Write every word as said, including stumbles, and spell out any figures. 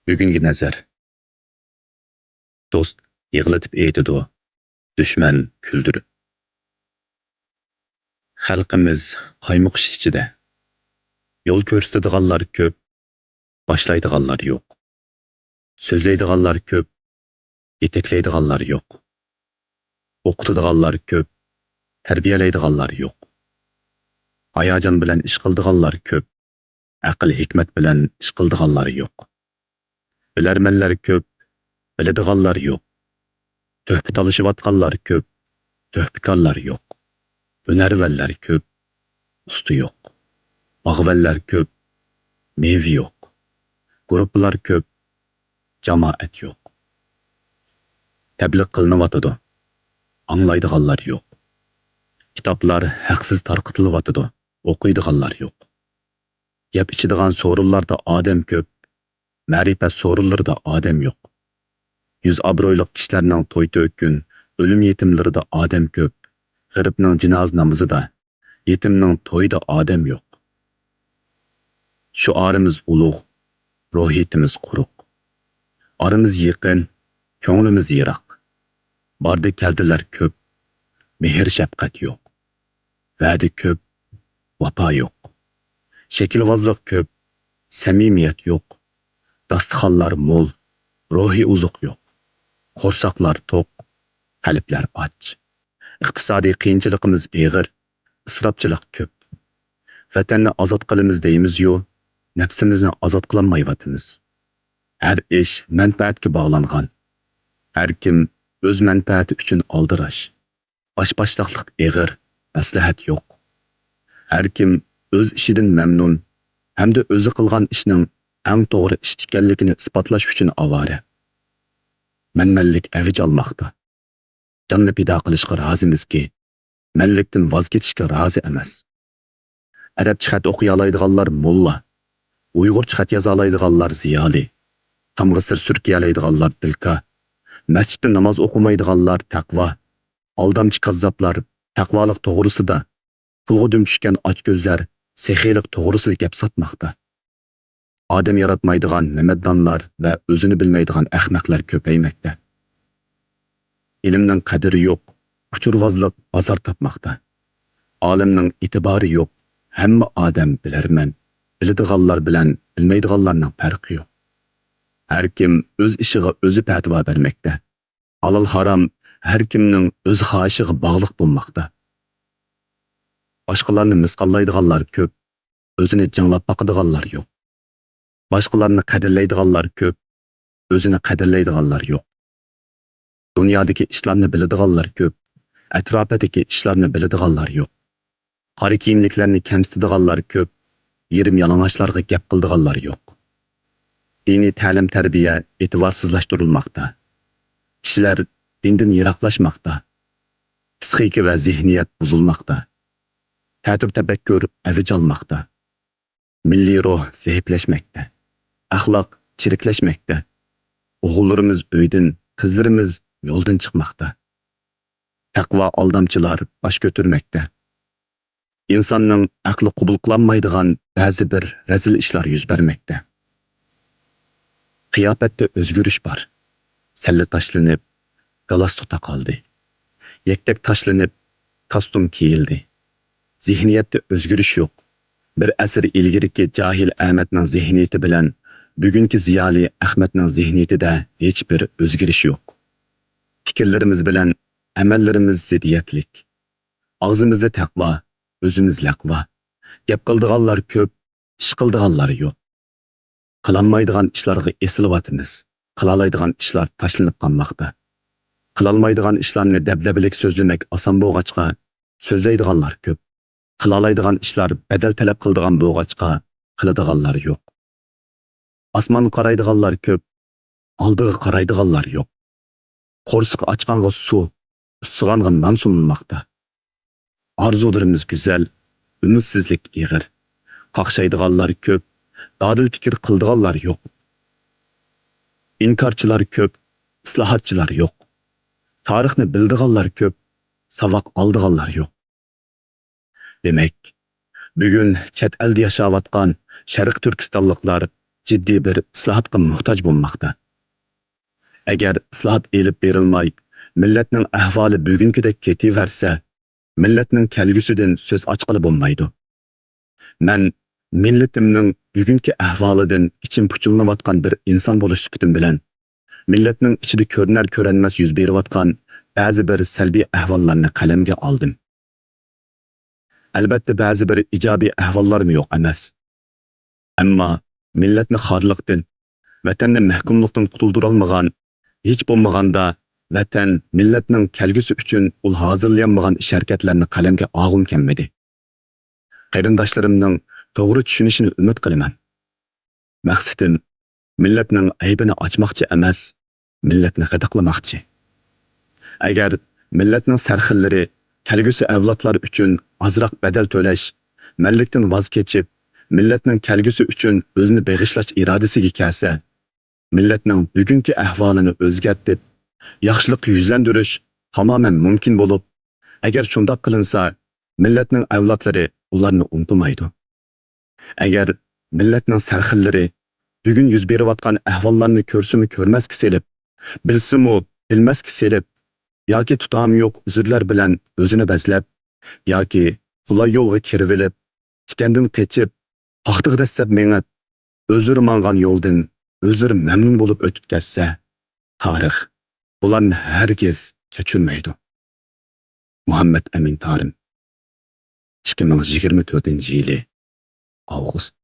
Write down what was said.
بۈگۈنگە نەزەر. دوست يىغلىتىپ ئېيتىدۇ، دۈشمەن كۈلدۈرۈپ. خەلقىمىز قايمۇقۇش ئىچىدە. يول كۆرسىتىدىغانلار كۆپ، باشلايدىغانلار يوق. سۆزلەيدىغانلار كۆپ، يېتەكلەيدىغانلار يوق. ئوقۇتىدىغانلار كۆپ، تەربىيەلەيدىغانلار يوق. ھاياجان بىلەن ئىش قىلىدىغانلار كۆپ، ئەقىل-ھېكمەت بىلەن ئىش قىلىدىغانلار يوق. بىلەرمەنلەر كۆپ، بىلىدىغانلار يوق. تۆھپە تالىشىۋاتقانلار كۆپ، تۆھپىكارلار يوق. ھۈنەرۋەنلەر كۆپ، ئۇستا يوق. باغۋەنلەر كۆپ، مېۋە يوق. گۇرۇپپىلار كۆپ، جامائەت يوق. تەبلىغ قىلىنىۋاتىدۇ، ئاڭلايدىغانلار يوق. كىتابلار ھەقسىز تارقىتىلىۋاتىدۇ، ئوقۇيدىغانلار يوق. يەپ ئىچىدىغان سورۇنلاردا ئادەم كۆپ، مەرىپەت سورۇنلىرىدا ئادەم يوق. يۈز ئابرۇيلۇق كىشىلەرنىڭ توي-تۆكۈن، ئۆلۈم-يېتىملىرىدا ئادەم كۆپ، غېرىبنىڭ جىنازا نامىزىدا، يېتىمنىڭ تويىدا ئادەم يوق. شوئارىمىز ئۇلۇغ، روھىيىتىمىز قۇرۇق. ئارىمىز يېقىن، كۆڭلىمىز يىراق. باردى-كەلدىلەر كۆپ، مېھىر-شەپقەت يوق. ۋەدە كۆپ، ۋاپا يوق. شەكىلۋازلىق كۆپ، سەمىمىيەت يوق. داستىخانلار مول، روھىي ئوزۇق يوق. قورساقلار توق، قەلبلەر ئاچ. ئىقتىسادىي قىيىنچىلىقىمىز ئېغىر، ئىسراپچىلىق كۆپ. ۋەتەننى ئازاد قىلىمىز دەيمىزيۇ، نەپسىمىزنى ئازاد قىلالمايۋاتىمىز. ھەر ئىش مەنپەئەتكە باغلانغان. ھەر كىم ئۆز مەنپەئەتى ئۈچۈن ئالدىراش. باش-باشلىقلىق ئېغىر، مەسلىھەت يوق. ھەر كىم ئۆز ئىشىدىن مەمنۇن ھەمدە ئۆزى قىلغان ئىشنىڭ ئەڭ توغرا ئىش ئىكەنلىكىنى ئىسپاتلاش ئۈچۈن ئاۋارە. مەنمەنلىك ئەۋج ئالماقتا. جاننى پىدا قىلىشقا رازىمىزكى، مەنلىكتىن ۋاز كېچىشكە رازى ئەمەس. ئەرەبچە خەت ئوقۇيالايدىغانلار موللا، ئۇيغۇرچە خەت يازالايدىغانلار زىيالىي، تامغا سىر سۈركىيەلەيدىغانلار دىلكار، مەسچىتتە ناماز ئوقۇمايدىغانلار تەقۋا، ئالدامچى كاززاپلار تەقۋالىق توغرىسىدا، پۇلغا دۈم چۈشكەن ئاچكۆزلەر سېخىيلىق توغرىسىدا گەپ ساتماقتا. ئادەم ياراتمايدىغان مەمەدانلار ۋە ئۆزىنى بىلمەيدىغان ئەخمەقلەر كۆپەيمەكتە. ئىلىمنىڭ قەدرى يوق، ئۇچۇرۋازلىق بازار تاپماقتا. ئالىمنىڭ ئېتىبارى يوق، ھەممە ئادەم بىلەرمەن. بىلىدىغانلار بىلەن بىلمەيدىغانلارنىڭ پەرقى يوق. ھەر كىم ئۆز ئىشىغا ئۆزى پەتىۋا بەرمەكتە. ھالال-ھارام ھەر كىمنىڭ ئۆز خاھىشىغا باغلىق بولماقتا. باشقىلارنى مىسقاللايدىغانلار كۆپ، ئۆزىنى جىڭلاپ باقىدىغانلار يوق. باشقىلارنى قەدىرلەيدىغانلار كۆپ، ئۆزىنى قەدىرلەيدىغانلار يوق. دۇنيادىكى ئىشلارنى بىلىدىغانلار كۆپ، ئەتراپىدىكى ئىشلارنى بىلىدىغانلار يوق. قارا كىيىملىكلەرنى كەمسىتىدىغانلار كۆپ، يېرىم يالىڭاچلارغا گەپ قىلىدىغانلار يوق. دىنىي تەلىم-تەربىيە ئېتىبارسىزلاشتۇرۇلماقتا. كىشىلەر دىندىن يىراقلاشماقتا. پىسخىكا ۋە زېھنىيەت بۇزۇلماقتا. تەتۈر تەپەككۇر ئەۋج ئالماقتا. مىللىي روھ زەئىپلەشمەكتە. ئەخلاق چىرىكلەشمەكتە. ئوغۇللىرىمىز ئۆيدىن، قىزلىرىمىز يولدىن چىقماقتا. تەقۋا ئالدامچىلار باش كۆتۈرمەكتە. ئىنساننىڭ ئەقلى قوبۇل قىلالمايدىغان بەزى بىر رەزىل ئىشلار يۈز بەرمەكتە. قىياپەتتە ئۆزگىرىش بار. سەللە تاشلىنىپ، گالستۇك تاقالدى. يەكتەك تاشلىنىپ، كاستۇم كىيىلدى. زېھنىيەتتە ئۆزگىرىش يوق. بىر ئەسىر ئىلگىرىكى جاھىل ئەمەتنىڭ زېھنىيىتى بىلەن بۈگۈنكى زىيالىي ئەخمەتنىڭ زېھنىيىتىدە ھېچبىر ئۆزگىرىش يوق. پىكىرلىرىمىز بىلەن ئەمەللىرىمىز زىددىيەتلىك. ئاغزىمىزدا تەقۋا، ئۆزىمىز لەقۋا. گەپ قىلىدىغانلار كۆپ، ئىش قىلىدىغانلار يوق. قىلالمايدىغان ئىشلارغا ئېسىلىۋاتىمىز. قىلالايدىغان ئىشلار تاشلىنىپ قالماقتا. قىلالمايدىغان ئىشلارنى دەبدەبىلىك سۆزلىمەك ئاسان بولغاچقا، سۆزلەيدىغانلار كۆپ. قىلالايدىغان ئىشلار بەدەل تەلەپ قىلىدىغان بولغاچقا، قىلىدىغانلار يوق. ئاسمانغا قارايدىغانلار كۆپ، ئالدىغا قارايدىغانلار يوق. قورسىقى ئاچقانغا سۇ، ئۇسسىغانغا نان سۇنۇلماقتا. ئارزۇلىرىمىز گۈزەل، ئۈمىدسىزلىك ئېغىر. قاقشايدىغانلار كۆپ، دادىل پىكىر قىلىدىغانلار يوق. ئىنكارچىلار كۆپ، ئىسلاھاتچىلار يوق. تارىخنى بىلىدىغانلار كۆپ، ساۋاق ئالىدىغانلار يوق. دېمەك، بۈگۈن چەت ئەلدە ياشاۋاتقان شەرقىي تۈركىستانلىقلار جىددىي بىر ئىسلاھاتقا موھتاج بولماقتا. ئەگەر ئىسلاھات ئېلىپ بېرىلماي، مىللەتنىڭ ئەھۋالى بۈگۈنكىدەك كېتىۋەرسە، مىللەتنىڭ كەلگۈسىدىن سۆز ئاچقىلى بولمايدۇ. مەن مىللىتىمنىڭ بۈگۈنكى ئەھۋالىدىن ئىچىم پۇچۇلىنىۋاتقان بىر ئىنسان بولۇش سۈپىتىم بىلەن، مىللەتنىڭ ئىچىدە كۆرۈنەر-كۆرۈنمەس يۈز بېرىۋاتقان بەزى بىر سەلبىي ئەھۋاللارنى قەلەمگە ئالدىم. ئەلۋەتتە، بەزى بىر ئىجابىي ئەھۋاللارمۇ يوق ئەمەس. ئەمما مىللەتنى خارلىقتىن، ۋەتەننى مەھكۇملۇقتىن قۇتۇلدۇرالمىغان، ھېچ بولمىغاندا ۋەتەن، مىللەتنىڭ كەلگۈسى ئۈچۈن ئۇل ھازىرلىيالمىغان ئىش-ھەرىكەتلەرنى قەلەمگە ئالغۇم كەلمىدى. قېرىنداشلىرىمنىڭ توغرا چۈشىنىشىنى ئۈمىد قىلىمەن. مەقسىتىم مىللەتنىڭ ئەيىبىنى ئاچماقچى ئەمەس، مىللەتنى غىدىقلىماقچى. ئەگەر مىللەتنىڭ سەرخىللىرى كەلگۈسى ئەۋلادلار ئۈچۈن ئازراق بەدەل تۆلەش، مەنلىكتىن ۋاز كېچىپ، مىللەتنىڭ كەلگۈسى ئۈچۈن ئۆزىنى بېغىشلاش ئىرادىسىگە كەلسە، مىللەتنىڭ بۈگۈنكى ئەھۋالىنى ئۆزگەرتىپ، ياخشىلىققا يۈزلەندۈرۈش تامامەن مۇمكىن بولۇپ، ئەگەر شۇنداق قىلىنسا، مىللەتنىڭ ئەۋلادلىرى ئۇلارنى ئۇنتۇمايدۇ. ئەگەر مىللەتنىڭ سەرخىللىرى بۈگۈن يۈز بېرىۋاتقان ئەھۋاللارنى كۆرسىمۇ كۆرمەسكە سېلىپ، بىلسىمۇ بىلمەسكە سېلىپ، ياكى تۇتامى يوق ئۆزۈرلەر بىلەن ئۆزىنى بەزلەپ، ياكى قولاي يولغا كىرىۋېلىپ، تىكەندىن قېچىپ، پاختىغا دەسسەپ مېڭىپ، ئۆزلىرى ماڭغان يولدىن ئۆزلىرى مەمنۇن بولۇپ ئۆتۈپ كەتسە، تارىخ بۇلارنى ھەرگىز كەچۈرمەيدۇ. مۇھەممەد ئەمىن تارىم، ئىككى مىڭ يىگىرمە تۆتىنچى يىلى ئاۋغۇست